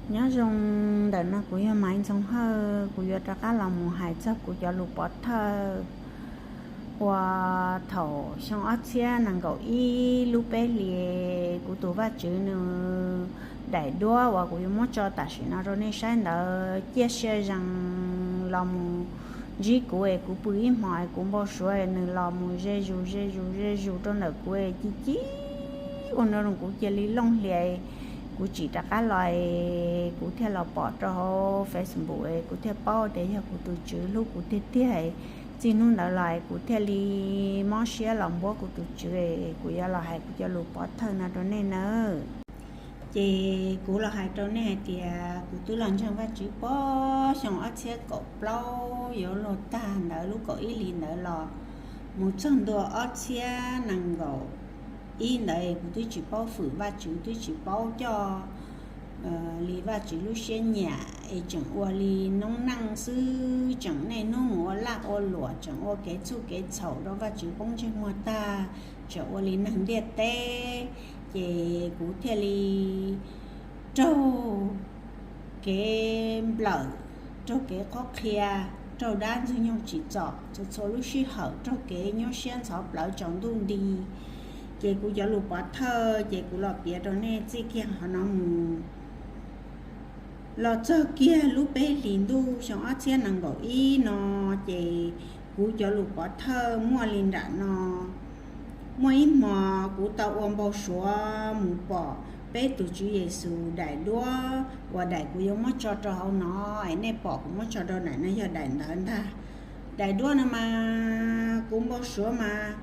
Nyob zoo, ntawm no kuv yog Maiv Ntxoov Hawj, kuv yuav rov qab los mus hais txog kuv cov lus pov thawj uas thaum xyoo ob txhiab nees nkaum ib lub peb hlis, kuv tus Vajtswv nws daim duab uas kuv yuav muab tso tam sim no rau nej saib ntawd ciaj sia zees los mus ntsib kuv es kuv pw ib hmos es kuv npau suav nws los mus ze zus ze zus ze zus rau ntawm kuv es ci ci ua no rau kuv cia li looj hlias. Kuv tsim rov qab los es kuv thiaj los pom rau hauv Facebook es kuv thiaj paub tias yog kuv tus Tswv hlub kuv tiag tiag. Txij hnub ntawd los kuv thiaj li mob siab los npuab kuv tus Tswv es kuv yuav los hais kuv cov lus pov thawj no rau nej nawb. Ces kuv los hais rau nej hais tias kuv twb los ntseeg Vajtswv puag xyoo ob txhiab kaum plaub yuav luag tag ntawd lub kaum ib hlis ntawd los mus txog ntua ob txhiab nees nkaum ib ntawd kuv twb tsis paub fwm Vajtswv, twb tsis paub coj li Vajtswv lub siab nyiam es tseem ua li noob neej xwb, tseem niaj hnub mus ua laj ua luam, tseem ua kev txhuj kev txhaum rau Vajtswv poob ntsej muag tag, tseem ua li neeg ntiaj teb. Ces kuv thiaj li raug kev nplawm, raug kev qhuab qhia, raug dab ntxwg nyoog tsim txom txhua txhua lub sij hawm, raug kev nyuaj siab ntxhov plawv tsaus ntuj nti. Ces kuv cov lus pov thawj ces kuv los piav rau nej txij kiag qhov no mus los txog kiag lub peb hlis ntuj xyoo ob txhiab nees nkaum ib no, ces kuv cov lus pov thawj muaj li nram no. Muaj ib hmos kuv tau ua npau suav mus pom peb tus Tswv Yexus daim duab uas daim kuv yuav muab tso rau hauv no, es nej pom kuv muab tso rau daim no yog daim ntawd ntag. Daim duab no mas kuv npau suav mas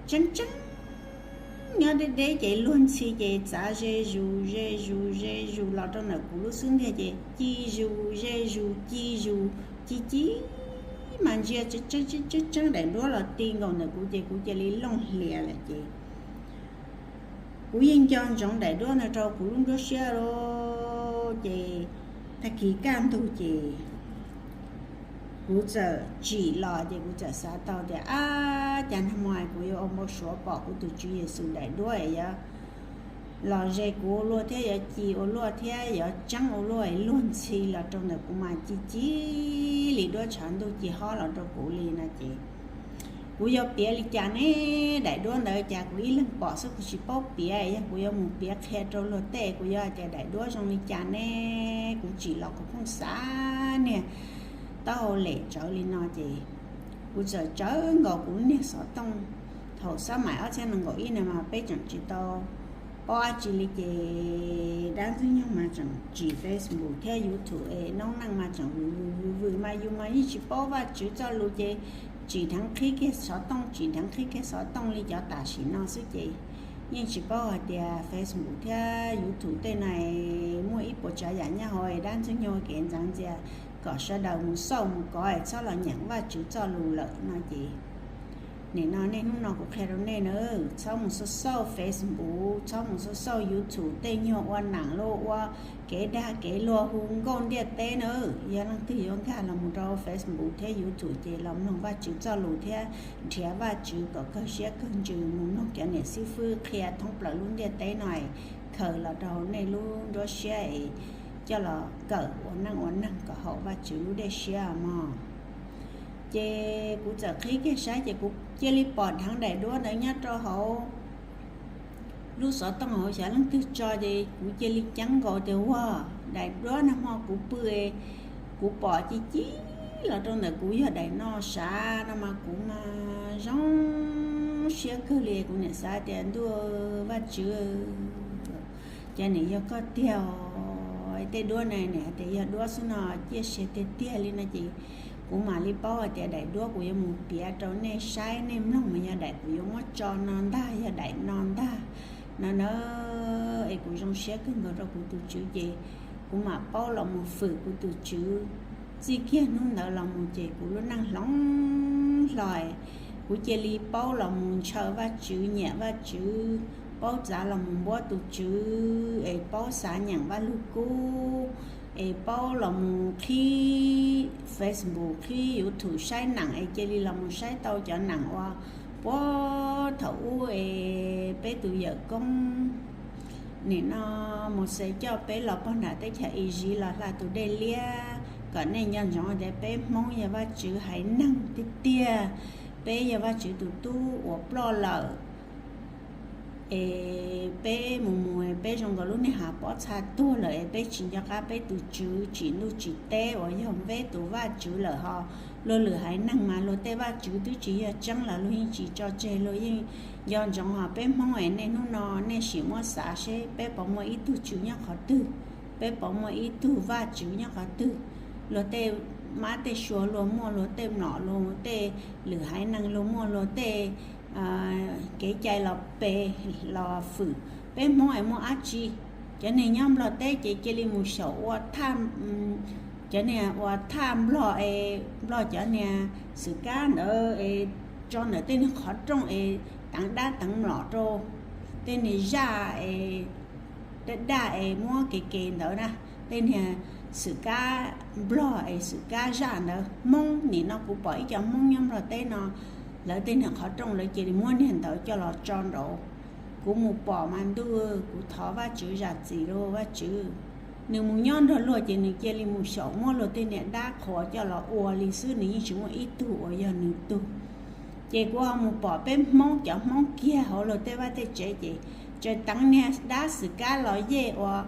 tseeb tseeb nyob deb deb ces luag ntxhi ces txav ze zus ze zus ze zus los rau ntawm kuv lub xub ntiag ces ci zus ze zus ci zus ci ci mas ntsia tseeb tseeb daim duab los ti nkaus ntawm kuv ces kuv cia li looj hlias lawm ces kuv yeej nco ntsoov daim duab no rau kuv lub nruab siab lawm ces tag kis kaj ntug ces kuv txawm tsim los ces kuv txawm xav tau tias ab cas nag hmo kuv yuav ua npau suav pom kuv tus Tswv Yexus daim duab es yuav los ze kuv ua luaj thiab yuav ci ua luaj thiab yuav tseeb ua luaj es luag ntxhi los rau ntawm kuv mas ci ci li duab tshav ntuj ci hob los rau kuv li no ces kuv yuav piav li cas ne? Daim duab ntawd cas kuv ib leeg pom xwb kuv tsis paub piav, yog kuv yuav mus piav qhia rau luag tej kuv yuav hais tias daim duab zoo li cas ne? Kuv tsim los kuv pheej xav niag taub hau lem tsawv li no ces kuv txawm tsawv nkaus kuv lub niag xov tooj. Thaum xab maim ob txhiab nees nkaum ib no mas peb tseem tsis tau paub dab tsi li ces dab ntxwg nyoog mas tseem tsim Facebook thiab YouTube es noob neej mas tseem vwm vwm vwm vwm mas yus mas yeej tsis paub Vajtswv txoj lus ces tsim dheev qhib kiag xov tooj tsim dheev qhib kiag xov tooj li cov tam sim no xwb ces yeej tsis paub hais tias Facebook thiab YouTube tej no muaj ib puas tsav yam nyob hauv es dab ntxwg nyoog kev ntxeev ntxias kom sawv daws mus xauj mus kov es txhob los nyeem Vajtswv txoj lus lawm no ces nim no niaj hnub no kuv qhia rau nej na, txhob mus xauj xauj Facebook, txhob mus xauj xauj YouTube tej nyuag ua neem los ua kev dag kev luag hu nkauj ntiaj teb na. Yog leej twg yuav nkag los mus rau Facebook thiab YouTube ces los mloog Vajtswv txoj lus thiab nrhiav Vajtswv kom kawg siab kawg ntsws, mus mloog cov niam xib fwb qhia thoob plaws lub ntiaj teb no es khaws los rau nej lub nruab siab es coj los kawm ua neej ua neeg kom haum Vajtswv lub dej siab mog. Ces kuv txawm qhib kiag saib ces kuv cia li pom dheev daim duab ntawd nyob rau hauv lub xov tooj hauv xyav leej twg tso ces kuv cia li ceeb nkaus tias ua daim duab nag hmo kuv pw kuv pom ci ci los rau ntawm kuv yog daim no sav no mas kuv mas zoo siab kawg li. Kuv niam xav tias ntuj Vajtswv, cas nim yog koj tiag os, tej duab na nim hais tias yog duab xwb no ciaj sia tiag tiag li no ces kuv mam li paub hais tias daim duab kuv yuav mus piav rau nej saib nej mloog mas yog daim kuv yuav muab tso no ntag, yog daim no ntag no na. Es kuv zoo siab kawg nkaus rau kuv tus Tswv ces kuv mam paub los mus fwm kuv tus Tswv. Txij kiag hnub ntawd los mus ces kuv lub neej hloov hlo, kuv cia li paub los mus ntshaw Vajtswv, nyiam Vajtswv, paub txav los mus npuab tus Tswv es paub xav nyeem Vaj Lug Kub es paub los mus qhib Facebook qhib YouTube saib neem es cia li los mus saib tau cov neem uas puag thaum ub es peb tus yawm koob Nim no Mauxes coj peb los pog nram teb chaws Iziv los hla tus dej liab, kom nej nco ntsoov tias peb Hmoob yog Vajtswv haiv neeg tiag tiag. Peb yog Vajtswv tus tub uas ploj lawm, es peb mus mus peb zoo nkaus lub niag hav pob txha tuag lawm, es peb tsis nco qab peb tus Tswv tsim ntuj tsim teb uas yog peb tus Vajtswv lawm ho. Luag lwm haiv neeg mas luag tej vaj tswv twb tsis yog tseeb los luag yeej tsis tso tseg, luag yeej nco ntsoov. Ho peb Hmoob es nej hnub no nej sim muab xav seb peb puas muaj ib tug Tswv nyob qhov twg, peb puas muaj ib tug Vajtswv nyob qhov twg. Luag tej mab tej sua luag muaj, luag tej mlom luag, tej lwm haiv neeg luag muaj, luag tej kev cai los pe los fwm, peb Hmoob es muaj dab tsi? Cov niag nyob Nplog teb ces cia li mus xyaum ua thaj, cov niag ua thaj Nplog es Nplog cov niag xwm kab ntawd es tso ntawm tej niag qhov rooj es teev dab teev mlom rau tej niag zaj es daj daj es muab ke ke ntawd na. Tej niag xwm kab Nplog es xwm kab zaj ntawd, Hmoob, nim no kuv pom ib co Hmoob nyob Nplog teb no, lawv tej niag qhov rooj lawv cia li muab niag ntawd coj los tso nraud. Kuv mus pom mas ntuj, kuv thov Vajtswv zam txim lauj Vajtswv. Nws mus nyob nrog luag ces nws cia li mus xyaum muab luag tej niag dab qhuas coj los ua li xwb, nws yeej tsis muaj ib tug uas yog nws tug. Ces kuv ho mus pom peb Hmoob, cov Hmoob kiag hauv luag tej vaj tej tsev ces tseem teev niag dab xwm kab los yej uas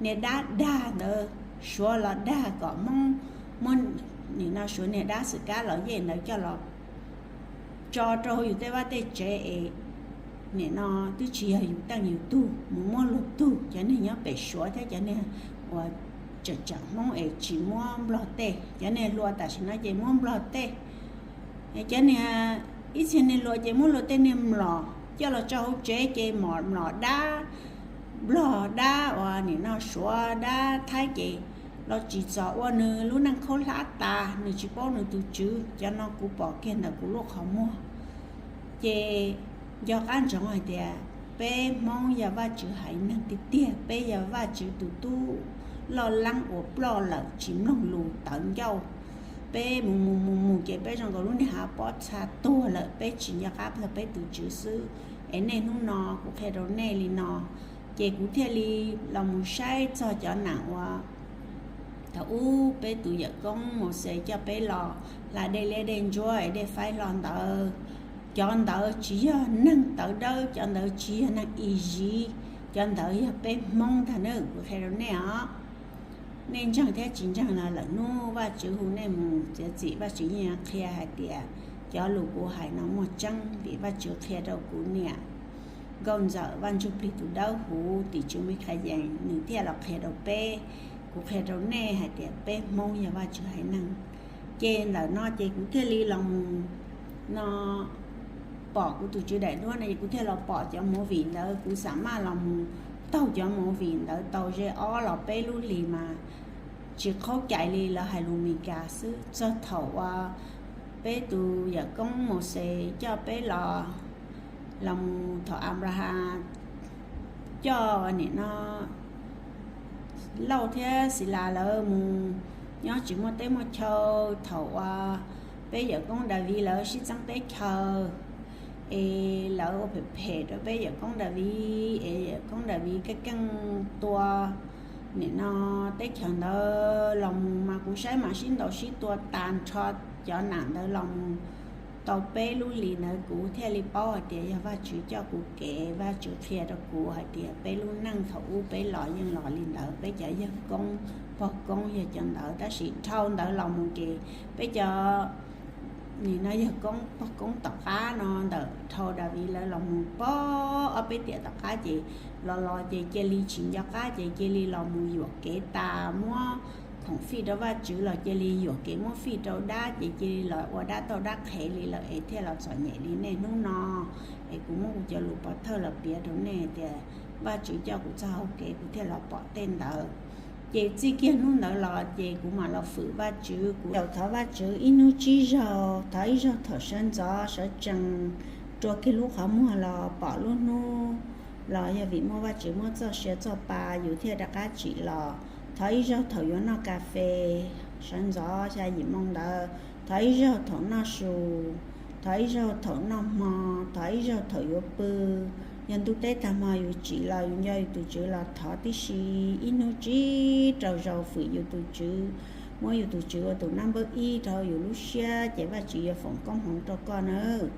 niag dab dag ntawd, suav los dag kom Hmoob muab, nim no suav niag dab xwm kab los yej ntawd coj los tso rau hauv yus tej vaj tej tsev es nim no twb tsis yog yus teej yus tug, mus muab luag tug. Cov niag nyob pem suav thiab cov niag uas tseem tseem Hmoob es tsis muab Nplog tej, cov niag hluas tam sim no ces muab Nplog tej. Cov niag, ib txhia niag hluas ces muab luag tej niag mlom coj los tso hauv tsev ces mlom dab Nplog, dab uas nim no suav, dab Thaib ces los tsim txom ua nws lub neej khaub hlab tas, nws tsis paub nws tus Tswv. Cov no kuv pom kiag ntawm kuv lub qhov muag. Ces nco qab ntsoov hais tias peb Hmoob yog Vajtswv haiv neeg tiag tiag, peb yog Vajtswv tus tub loj leeb uas ploj lawm tsis mloog lus tawv ncauj. Peb mus mus mus mus ces peb zoo nkaus lub niag hav pob txha tuag lawm, peb tsis nco qab txog peb tus Tswv xwb. Es nej hnub no kuv qhia rau nej li no, ces kuv thiaj li los mus saib txog cov neeg uas thaum ub peb tus yawm koob Mauxes coj peb los hla dej liab dej ntsuab es dej faib hlo ntawd. Cov ntawd tsis yog neeg tawv dawb, cov ntawd tsis yog neeg Iziv, cov ntawd yog peb Hmoob ntag na, kuv qhia rau nej os. Nej ntseeg thiab tsis ntseeg los lwm hnub Vajtswv hu nej mus txiav txim, Vajtswv yeej qhia hais tias cov lus kuv hais no muaj tseeb, vim Vajtswv qhia rau kuv niam Nkauj Ntxawm Vaj Ntsuj Plig tus Dawb Huv tim tswv Mes Qhas Yees, nws thiaj los qhia rau peb. Kuv qhia rau nej hais tias peb Hmoob yog Vajtswv haiv neeg. Ces ntawm no ces kuv thiaj li los mus no pom kuv tus tswv daim duab no es kuv thiaj los pom cov movie ntawd, kuv xam maj los mus taug cov movie ntawd tau ze ob los peb lub hlis mas tsis qhaub cai li, lawv hais lus Meskas xwb. Txog thaum uas peb tus yawm koob Mauxes coj peb los, los mus thaum Anplahas coj nim no Lauj thiab Xilas lawv mus nyob tsis muaj teb muaj chaw, thaum uas peb yawm koob Daviv lawv sib txeeb teb chaws, es lawv ua phem phem rau peb yawm koob Daviv, es yawm koob Daviv keej keej tua nim no teb chaws ntawd los mus mas kuv saib mas sib ntaus sib tua tas nrho cov nam ntawd los mus tau peb lub hlis ntawd kuv thiaj li paub hais tias yog Vajtswv coj kuv kev, Vajtswv qhia rau kuv hais tias peb lub neej thaum ub peb los yeej los li ntawd, peb cov yawg koob pog koob yog cov ntawd, tab sis dhau ntawd los mus ces peb cov nim no yawg koob pog koob tom qab no ntawm dhau Daviv lawv los mus pog ob peb tiam tom qab ces los los ces cia li tsis nco qab ces cia li los mus yuam kev tas, muab khoom fij rau Vajtswv los cia li yuam kev muab fij rau dab ces cia li los ua dab tauj dab qhev li lawm es thiaj los txom nyem li nej hnub no. Es kuv muab kuv cov lus pov thawj los piav rau nej tias Vajtswv coj kuv txog hauv kev kuv thiaj los pom tej ntawd. Ces txij kiag hnub ntawd los ces kuv mam los fwm Vajtswv, kuv yaum thov Vajtswv ib hnub tsib zaug, thov ib zaug thaum sawv ntxov sawv tsees rua kiag lub qhov muag los pom lub hnub los yog vim muaj Vajtswv muab txoj sia txoj pa yus thiaj rov qab tsim los. Thov ib zaug thaum yuav noj kas fes sawv ntxov xya yim moo ntawd, thov ib zaug thaum noj su, thov ib zaug thaum noj hmo, thov ib zaug thaum yuav pw, Yog ntuj teb tag hmo yus tsim los yus nco yus tus Tswv los thov tib si, ib hnub tsib rau zaus fwm yus tus Tswv, muab yus tus Tswv ua tus naj npawb ib rau yus lub siab ces Vajtswv yuav foom koob hmoov rau koj nawb.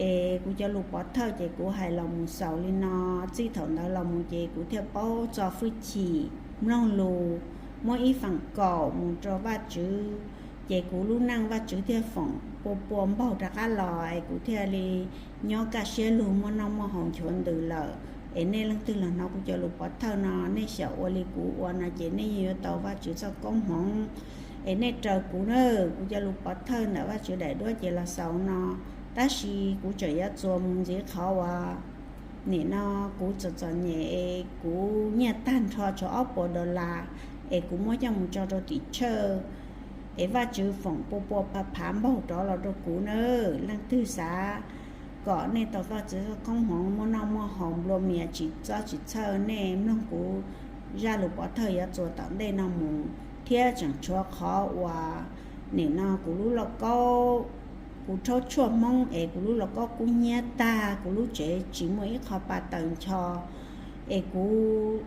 Es kuv cov lus pov thawj ces kuv hais los mus xaus li no. Txij thaum ntawd los mus ces kuv thiaj paub txo hwj chim, mloog lus, muab ib feem kaum mus rau Vajtswv, ces kuv lub neej Vajtswv thiaj foom pua pua npaug rov qab los es kuv thiaj li nyob kaj siab lug muaj noj muaj haus nchuav ntws lawm. Es nej leej twg los hnov kuv cov lus pov thawj no nej xyaum ua li kuv ua no ces nej yeej yuav tau Vajtswv txoj koob hmoov. Es nej raws kuv na, kuv cov lus pov thawj ntawm Vajtswv daim duab ces los xaus no, tab sis kuv tseem yuav txuas mus ntxiv qhov uas nim no kuv txom txom nyem es kuv nyiaj tag nrho tshuav ob puas dollar, es kuv muab coj mus tso rau tim church, es Vajtswv foom pua pua phav phav npaug rov los rau kuv na. Leej twg xav kom nej tau Vajtswv txoj koob hmoov muaj noj muaj haus nplua mias tsis txob tsis txhawj, nej mloog kuv zaj lus pov thawj yuav txuas tom ntej no mus. Thiab tseem tshuav qhov uas nim no kuv lub lauj kaub, kuv rhaub tshuaj Hmoob es kuv lub lauj kaub kub hnyiab tag, kuv lub tsev tsis muaj ib qho pa taws ncho, es kuv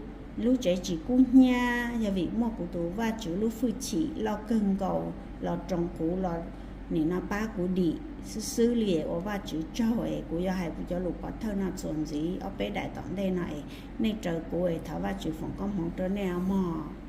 lub tsev tsis kub hnyiab yog vim muaj kuv tus Vajtswv lub hwj chim loj kawg nkaus los roos kuv los nim no pab kuv dim xwb xwb li. Ua Vajtswv tsaug es kuv yuav hais kuv cov lus pov thawj no txuas ntxiv ob peb daim tom ntej no es nej raws kuv es thov Vajtswv foom koob hmoov rau nej os mog.